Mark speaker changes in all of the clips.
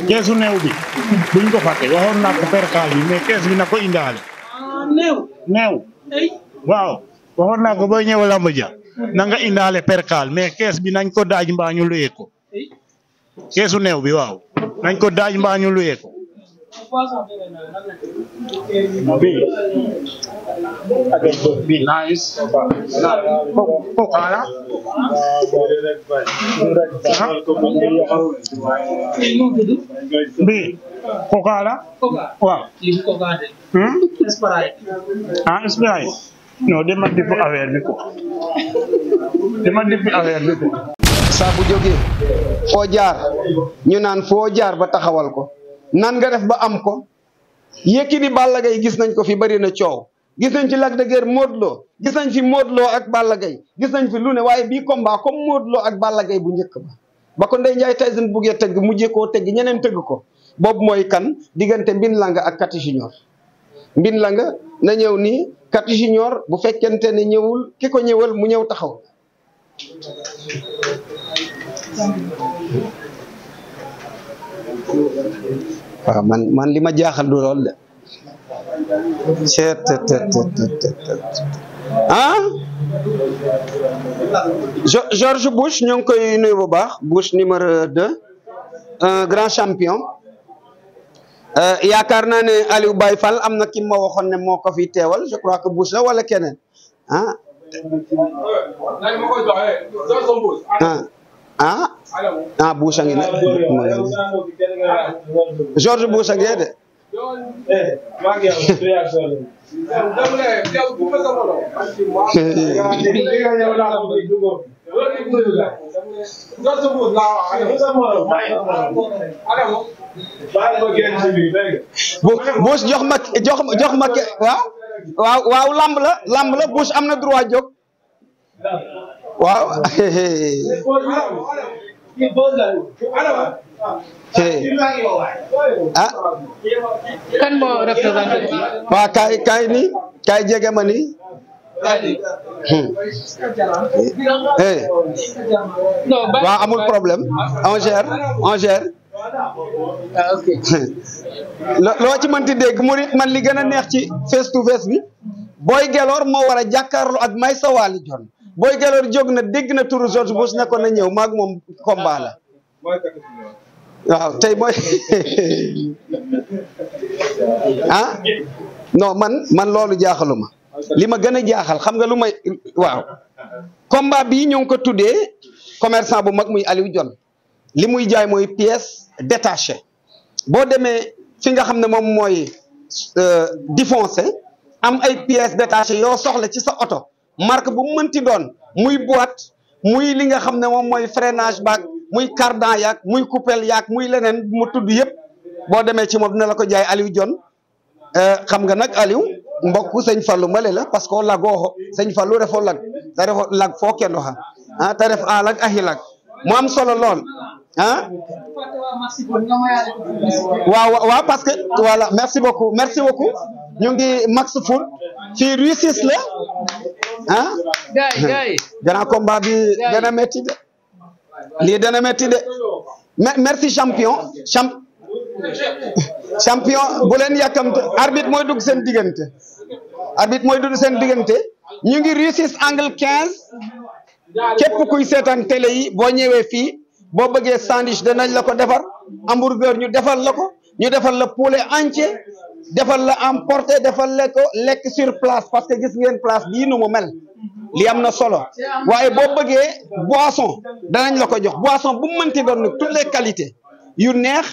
Speaker 1: keesu neew bi buñ ko fàtte waxoon naa ko percal bi mais kees bi na ko indaale. neew waaw waxoon naa ko booy ñëw lamb ja na nga indaale percal mais kees bi nañ ko daaj mbaa ñu luyee ko keesu neew bi waaw nañ ko daaj mbaa ñu luyee ko. Be nice. Kokala. Be kokala. Wow. Ah, Sprite. No, dama dip affaire bi ko. Dama dip affaire bi ko.
Speaker 2: Saa bu jógee foo jaar ñu naan foo jaar ba taxawal ko nan nga def ba am ko Yékini Balla Gaye gis nañ ko fi bari na coow gis nañ fi Lac de Guiers Modou Lo gis nañ fi Modou Lo ak Balla Gaye gis nañ fi lu ne waaye bii combat comme Modou Lo ak Balla Gaye bu njëkk ba ko Ndeye Ndiaye Tyson buggee tëgg mujjee koo tëgg ñeneen tëgg ko boobu mooy kan diggante Mbine Langa ak Kati Junior Mbine Langa na ñëw nii Kati Junior bu fekkente ne ñëwul ki ko ñëwal mu ñëw taxaw waaw man li ma jaaxal du lool de ah George Bush ñoo ngi koy nuyu bu baax Bush numéro 2 un grand champion yaakaar naa ne Aliou Baye Fall am na ki ma waxoon ne moo ko fi teewal je crois que Bush la wala keneen ah Bush a ngi ne George Bush a ngi de Bush jox ma waaw lamb la Bush am na droit jóg waaw
Speaker 3: kan moo représenté
Speaker 2: waaw kaay nii kaay jege ma nii waaw amul problème on gère loo ci mënti dégg murit man li gën a neex ci face to face bi Boy Gelor moo war a jàkkaarloo ak Maysa Wali Jon Boy Gelor jóg na dégg na turu George Bush ne ko na ñëw maag moom combat la waaw tey mooy non man loolu jaaxaluma li ma gën a jaaxal xam nga lu may waaw combat bii ñoo ngi ko tuddee commerçant bu mag muy Aliou Jon li muy jaay mooy pièce détachée boo demee fi nga xam ne moom mooy défoncé am ay pièces détachées yoo soxla ci sa oto marque bu mu mënti doon muy boîte muy li nga xam ne moom mooy freinage baak muy cardan yaak muy coupelle yaak muy leneen mu tudd yëpp boo demee ci moom dina la ko jaay Aliou Jon xam nga nag Aliou mbokku sëñ Fallou male la parce que lagooxo sëñ Fallou refo lag te refo lag foo kendo xa te ref a lag ahi lag mu am solo lool waaw parce que voilà merci beaucoup ñu ngi Max Food fii Rue 6 la
Speaker 3: gaay
Speaker 2: grand combat bi dana metti de lii dana metti de merci champion bu leen yàkkamte arbitre mooy dugg seen diggante ñu ngi Rue 6 angle 15 képp kuy seetaan télé yi boo ñëwee fii boo bëggee sandwich danañ la ko defar hamburger ñu defal la ko ñu defal la poulet entier defal la emporté defal la ko lekk sur place parce que gis ngeen place bii nu mu mel li am na solo waaye boo bëggee boisson danañ la ko jox boisson bu mu mënti doon nag toutes les qualités yu neex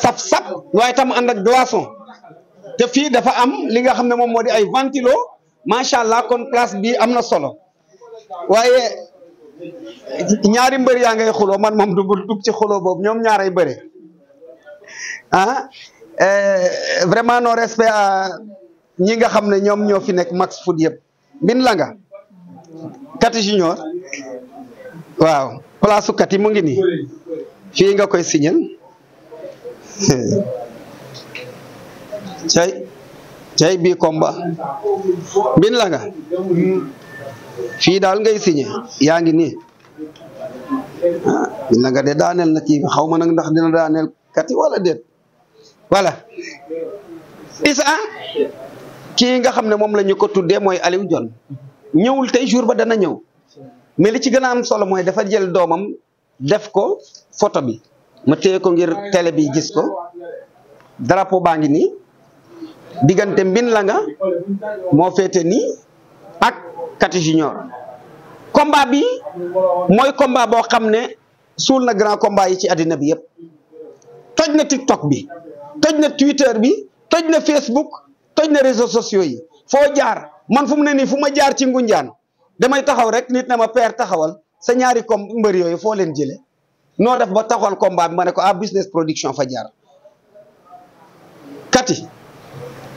Speaker 2: saf waaye tam ànd ak glaçon te fii dafa am li nga xam ne moom moo di ay ventilo macha allah kon place bii am na solo waaye ñaari mbër yaa ngay xuloo man moom du dugg ci xuloo boobu ñoom ñaaray bëre vraiment non respect à ñi nga xam ne ñoom ñoo fi nekk Max Food yëpp Mbine Langa Kati Junior waaw place su Kati mu ngi nii fii nga koy signal cay bii combat Mbine Langa fii daal ngay signé yaa ngi nii Mbine Langa de daaneel na kii xaw ma nag ndax dina daaneel kati wala déet voilà Issa kii nga xam ne moom la ñu ko tuddee mooy Aliou Dione ñëwul tey jour ba dana ñëw mais li ci gën a am solo mooy dafa jël doomam def ko photo bi ma téye ko ngir télé bi gis ko drapeau baa ngi nii diggante Mbin Langa moo féete nii ak Kati Junior combat bi mooy combat boo xam ne suul na grand combat yi ci àddina bi yëpp toj na TikTok bi toj na Twitter bi toj na Facebook toj na réseaux sociaux yi foo jaar man fu mu ne nii fu ma jaar ci Ngunjaan damay taxaw rek nit na ma père taxawal sa ñaari mbër yooyu foo leen jële noo def ba taxawal combat bi ma ne ko business production fa jaar Kati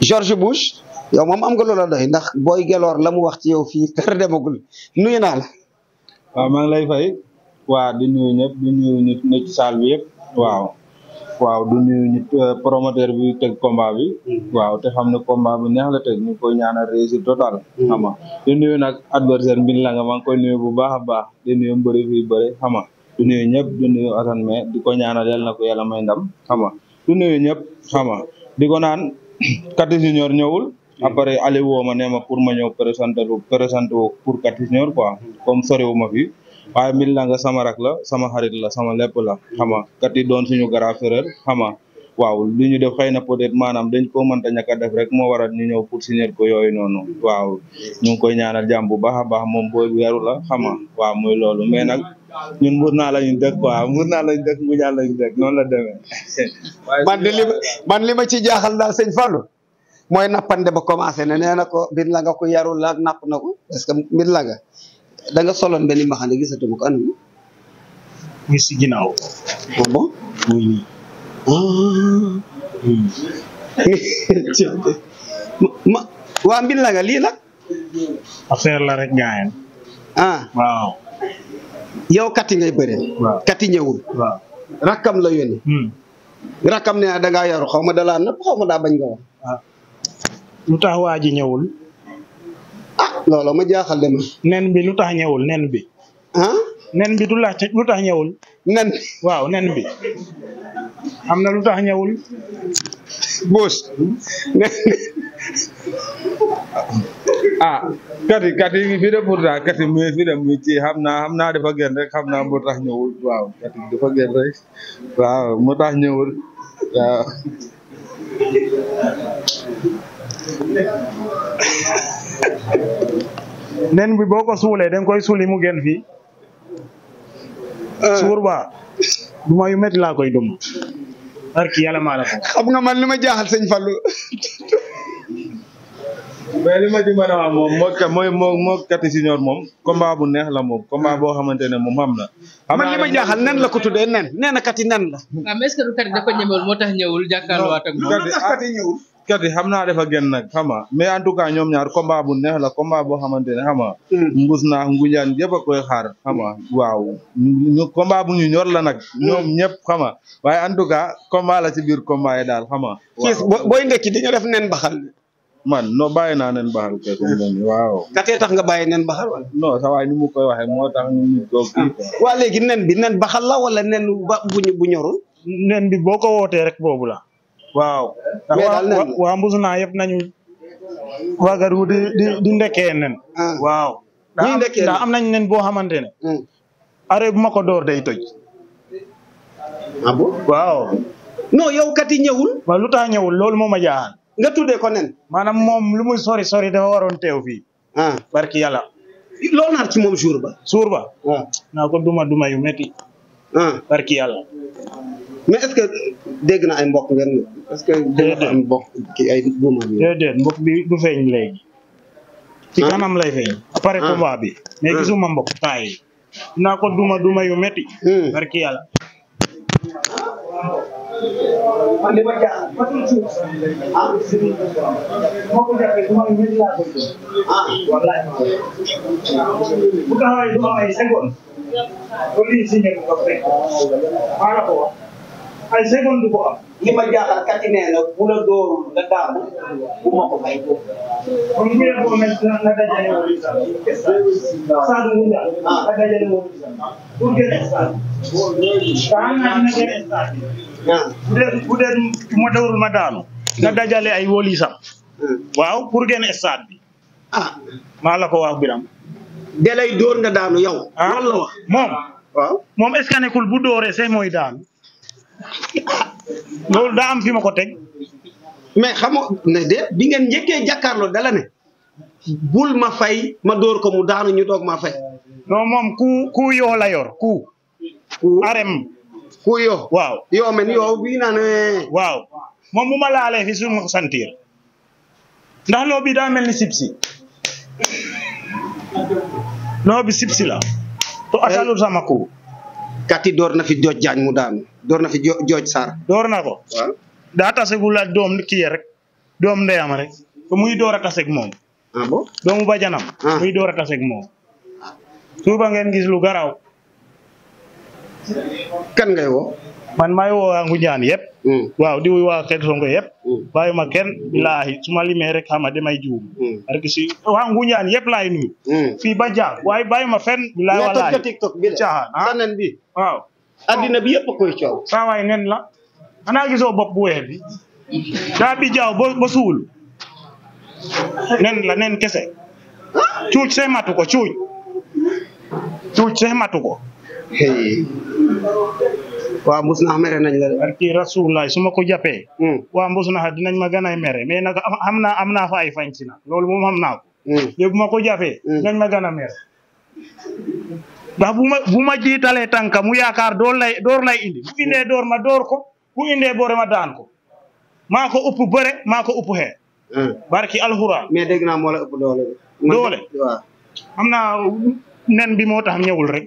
Speaker 2: George Bush yow moom am nga loola doy ndax booy geloor la mu wax ci yow fii kër demagul nuyu naa la
Speaker 4: waaw maa ngi lay fay waaw di nuyu ñëpp di nuyu nit nekk ci salle bi yëpp waaw du nuyu nit promoteur bi teg combat bi waaw te xam ne combat bi neex la teg ñu koy ñaanal réussite totale xam nga di nuyu nag adversaire Mbin Langa maa ngi koy nuyu bu baax a baax di nuyu mbëri fi bëri xam nga di nuyu ñëpp di nuyu Assane mais di ko ñaanal yal na ko yàlla may ndam xam nga di nuyu ñëpp xam nga di ko naan Kati Junior ñëwul après Aliou woo ma ne ma pour ma ñëw présenté pour Kati Junior quoi comme soriwu ma fi waaye Mbin Langa sama rak la sama xarit la sama lépp la xam nga Kati doon suñu grand frère xam nga waaw li ñu def xëy na peut-être maanaam dañ ko mënta ñàkk a def rek moo waral ñu ñëw pour signer ko yooyu noonu waaw ñu ngi koy ñaanal jàmm bu baax a baax moom booy bu yaru la xam nga waaw muy loolu mais nag ñun mur naa lañu dëkk quoi mur naa lañu dëkk mu ñaan lañu dëkk noonu la demee
Speaker 2: man li ma ci jaaxal daal sëñ Fallou mooy nappande ba commencé ne nee na ko Mbin Langa ko yarul la napp na ko parce que Mbin Langa da nga soloon benn mbaxane gisatuma ko anu
Speaker 1: muy si ginnaaw
Speaker 2: bon
Speaker 1: muy
Speaker 2: ma waa Mbin Langa lii nag
Speaker 1: affaire la rek gaayen waaw
Speaker 2: yow Kati ngay bëree Kati ñëwul
Speaker 1: waaw
Speaker 2: rakkam la yónni rakkam ne da ngaa yaru xaw ma dalaa napp xaw ma daa bañ nga wax
Speaker 1: lu tax waa ji ñëwul
Speaker 2: loolu ma jaaxal de ma
Speaker 1: nen bi lu tax ñëwul nen bi nen bi lu tax ñëwul
Speaker 2: nen
Speaker 1: waaw nen bi am na lu tax ñëwul
Speaker 2: boos
Speaker 4: Kati ngi fi de pourtant Kati muy fi de muy ci xam naa dafa gën rek xam naa moo tax ñëwul waaw Kati dafa gën rek waaw moo tax ñëwul waaw
Speaker 1: nen bi boo ko suulee da nga koy suuli mu gën fii suur ba duma yu métti laa koy dum barki yàlla maa la ko
Speaker 2: xam nga man li ma jaaxal sëñ Fallou
Speaker 4: mais li ma ci mën a wax moom moo Kati Junior moom combat bu neex la moom combat boo xamante ne moom xam na
Speaker 2: man li ma jaaxal nen la ko tuddee nen nee na Kati nen la
Speaker 3: waaw mais est-ce que du Kati dafa ñëwul moo tax ñëwul jàkkaarloo ak moom
Speaker 2: Kati ñëwul
Speaker 4: Kati xam naa dafa gën nag xam nga mais en tout cas ñoom ñaar combat bu neex la combat boo xamante ne xam nga mbus naa Ngunjaan yëpp a koy xaar xam nga waaw combat bu ñu ñor la nag ñoom ñëpp xam nga waaye en tout cas combat la ci biir combat yi daal xam nga
Speaker 2: booy ndekki di nga def nen baxal
Speaker 4: man no bàyyi naa nen baxal kay waaw
Speaker 2: Katee tax nga bàyyi nen baxal wala
Speaker 4: non sa waay ni mu koy waxee moo tax ñu nit ko kii
Speaker 2: waa léegi nen bi nen baxal la wala nen bu ñorul
Speaker 1: nen bi boo ko wootee rek boobu la waaw waa mbusu naa yëpp nañu wagaru di ndekkee nen waaw ndax am nañ nen boo xamante ne are bu ma ko door day toj
Speaker 2: bon
Speaker 1: waaw
Speaker 2: non yow Kati ñëwul
Speaker 1: waaw lu tax ñëwul loolu moo ma jaaxal
Speaker 2: nga tuddee ko nen
Speaker 1: maanaam moom lu muy sori dafa waroon teew fii barki yàlla
Speaker 2: loolu naar ci moom jour ba
Speaker 1: naa ko duma yu métti barki yàlla
Speaker 2: mais est-ce que dégg na ay mbokk ngeen est-ce que dégg na ay mbokk ki ay duma bi
Speaker 1: déedéet mbokk bi du feeñ léegi ci kanam lay feeñ après combat bi mais gisuma mbokk taay naa ko duma yu métti barki yàlla
Speaker 2: li ma jaaxal moo ko jàppee duma yu métti laa koy wallahi bu taxawee duma ay seconde ko lii si nekk ko fekk maa la ko wax ay seconde du ko am li ma jaaxal Kati nee na bu la dóorul nga daanu bu ma ko bay kon bu yeboo na dajale woon stade mu daal na dajale woon pour gën stade kaa naa dina gën stade
Speaker 1: bu dee ma dawrul ma daanu nga dajale ay wolisam waaw pour génn stade bi maa la ko wax Biram
Speaker 2: dalay dóor nga daanu yow loolu la wax
Speaker 1: moom
Speaker 2: waaw
Speaker 1: moom est-ce que nekkul bu dooree c'est mooy daanu loolu daa am fi ma ko teg
Speaker 2: mais xamoo ne de bi ngeen njëkkee jàkkaarloo dala ne bul ma fay ma dóor ko mu daanu ñu doog ma fay
Speaker 1: non moom ku yoo la yor ku arem
Speaker 2: ku yoo
Speaker 1: waaw
Speaker 2: yoo men yoo bii naan
Speaker 1: waaw moom bu ma laalee fi su ma ko sentir ndax loo bi daa mel ni sipsi loo bi sipsi la to atalul sama ku
Speaker 2: kati door na fi jooj jaañ mu daanu door na fi jooj Sarr
Speaker 1: door na ko
Speaker 2: waaw
Speaker 1: daa tasegul ak doom kii rek doom ndeyam rek to muy door a taseg moom
Speaker 2: ah bon
Speaker 1: doomu bajanam muy door a taseg moom suba ngeen gis lu garaw
Speaker 2: kan ngay woo
Speaker 1: man may woo waa Ngunjaan yëpp waaw di waa Kër Sonko yëpp bàyyi ma kenn billaahi su ma limee rek xam nga damay juum parce que si waa Ngunjaan yëpp laay nuyu fii ba jaag waaye bàyyi ma fenn billaahi wallaahi
Speaker 2: TikTok bi
Speaker 1: caaxaan
Speaker 2: sa nen bi
Speaker 1: waaw
Speaker 2: addina bi yëpp koy coow
Speaker 1: saa waay nen la xanaa gisoo bopp bu weex bi daa bi jaaw ba suul nen la nen kese cuuc see matu ko cuuc see matu ko
Speaker 2: waaw mbus nax mere nañ la de
Speaker 1: barki rasulullah su ma ko jàppee waa mbus nax dinañ ma gën a mere mais nag am naa fa ay fañ si nag loolu moom xam naa ko mais bu ma ko jàppee dinañ ma gën a mere ndax bu ma jiitalee tànka mu yaakaar door lay indi bu indee door ma door ko bu indee boore ma daan ko maa ko ëpp bëre maa ko ëpp xeex barki alxuraan
Speaker 2: mais dégg naa moo la ëpp doole
Speaker 1: doole
Speaker 2: waaw
Speaker 1: xam naa nen bi moo tax ñëwul rek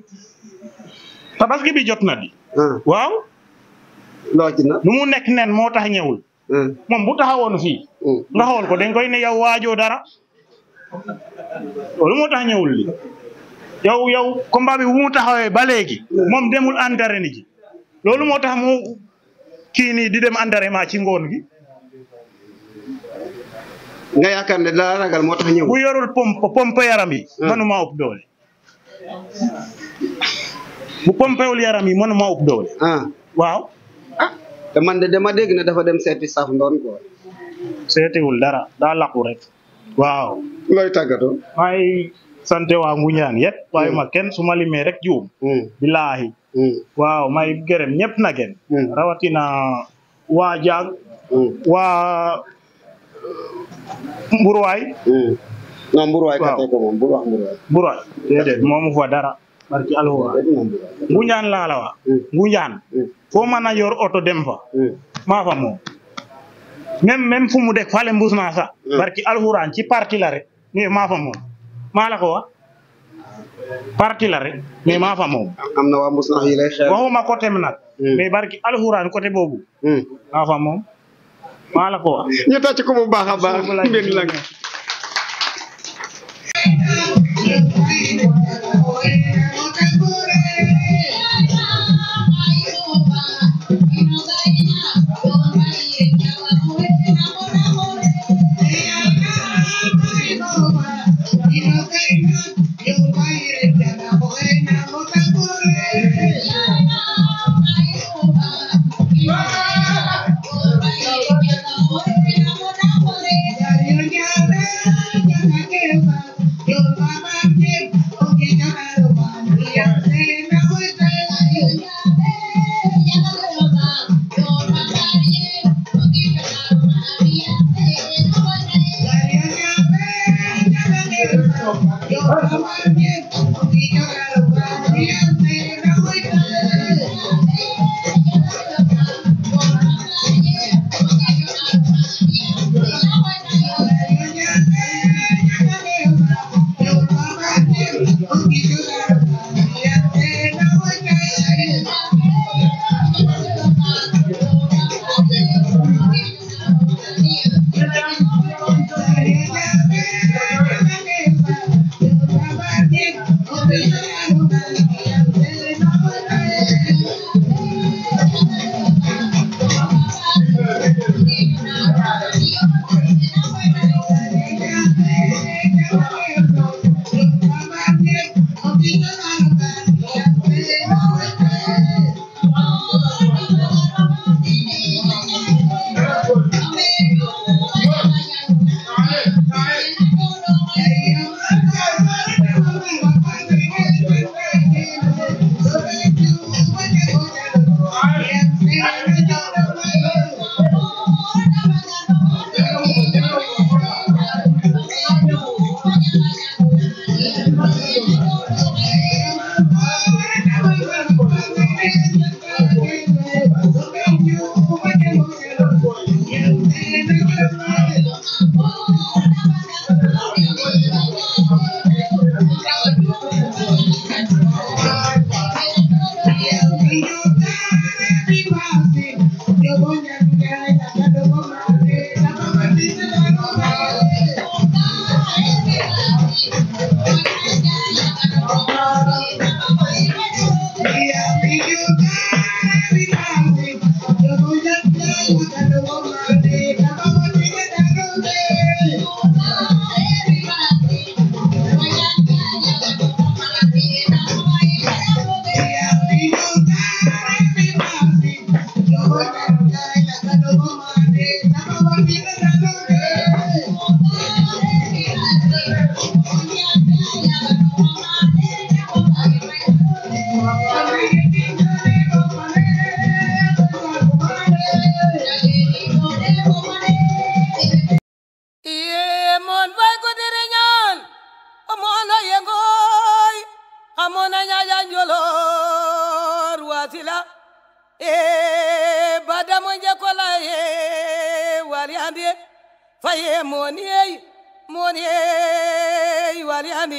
Speaker 1: tabaski bi jot na di waaw
Speaker 2: loo ci na
Speaker 1: lu mu nekk nen moo tax ñëwul moom bu taxawoon fii nga xool ko dañ koy ne yow waajoo dara loolu moo tax ñëwul li yow combat bi bu mu taxawee ba léegi moom demul entraîné ji loolu moo tax mu kii nii di dem entraînement ci ngoon gi
Speaker 2: nga yaakaar ne dara ragal moo tax ñëw
Speaker 1: bu yorul pompe yaram yi mënuma ëpp doole bu pompewul yaram yi mënuma ëpp doole waaw
Speaker 2: te man de dama dégg ne dafa dem seeti saf ndoon quoi
Speaker 1: seetiwul dara daa laqu rek waaw
Speaker 2: looy tàggatoo
Speaker 1: may sante waa Ngunjaan yëpp waaye ma kenn su ma limee rek juum billaahi waaw may gërëm ñëpp na gen rawatina waa jaag waa mburuwaay
Speaker 2: non mburuwaay ka tey ko moom bul wax
Speaker 1: mburuwaay déedéet moomu fa dara barki alxuraan Ngunjaan laa la wax Ngunjaan foo mën a yor oto dem fa maa fa moom même fu mu dëkk fale mbus naa sax barki alxuraan ci parti la rek mais maa fa moom maa la ko wax parti la rek mais maa fa moom
Speaker 2: am na waa mbus nax yi lay xeex
Speaker 1: waxuma côté mi nag mais barki alxuraan côté boobu maa fa moom maa la ko wax
Speaker 2: ñu tàcc ko bu baax a baax mbir la
Speaker 5: Faye moni wali andi